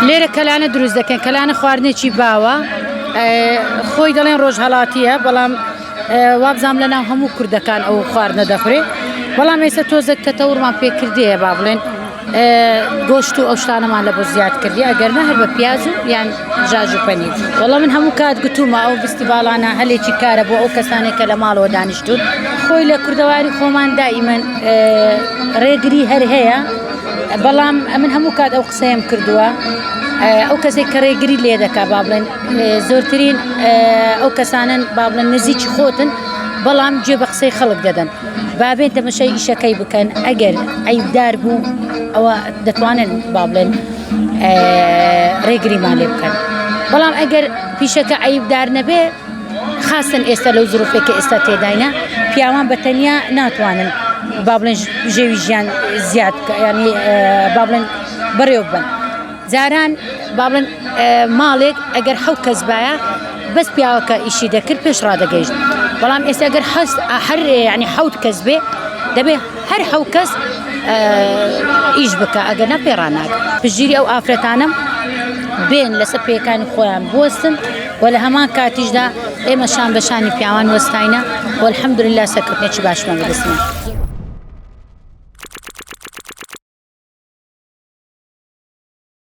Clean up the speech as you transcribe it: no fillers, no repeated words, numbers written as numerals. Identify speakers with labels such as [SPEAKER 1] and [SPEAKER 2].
[SPEAKER 1] لێرە کەلانە دروست دەکەن، کەلانە خواردنێکی باوە، خۆی دەڵێن ڕۆژهەڵاتییە، بەڵام وابزانم لە ناو هەموو کوردەکان ئەو خواردنە دەخورێ، بەڵام ئێستا تۆزێک تەتەورمان پێ کردەیە با بڵێن گۆشت و ئەو شتانەمان لە بۆ زیاد کردی ئەگەر نە هەر بە پیاز و یان ژاژ و پەنیر. وەڵا من هەموو کات گوتوومە ئەو فستیڤاڵانە هەلێکی کارە بۆ ئەو کەسانێک کە لە ماڵەوە دانیشتوون. خۆی لە کوردەواری خۆمان دائیمەن ڕێگری هەر هەیە، بەڵام ئەمن هەموو کات ئەو قسەیەم کردووە ئەو کەسێک کە ڕێگری لێ دەکا با بڵێن زۆرترین ئەو کەسانن با بڵێن نزیکی خۆتن بەڵام گوێ بە قسەی خەڵک دەدەن با بێن تەمەشای ئیشەکەی بکەن ئەگەر عەیبدار بوو ئەوە دەتوانن با بڵێن ڕێگریمان لێ بکەن بەڵام ئەگەر پیشەکە عەیبدار نەبێ خاستن ئێستا لەو زروفێک کە ئێستا تێداینە پیاوان بە تەنیا ناتوانن با بڵێن بژێوی ژیان زیاد ینی با بڵێن بەڕێوە بن جاران با بڵێن ماڵێک ئەگەر حەو کەس باە بەس پیاوەکە ئیشی دەکرد پێش ڕادەگەیشت بەڵام ئێستا گەر حەست هەر ینی حەوت کەس بێ دەبێ هەر حەو کەس ئیش بکە ئەگەر نە پێڕاناکە پشتگیری ئەو ئافرەتانم بێن لەسەر پێیەکانی خۆیان بوەستن و لە هەمان کاتیشدا ئێمە شان بە شانی پیاوان وەستاینە و الحمدلله سەرکەوتنێکی باشمان بەدەستهێنا.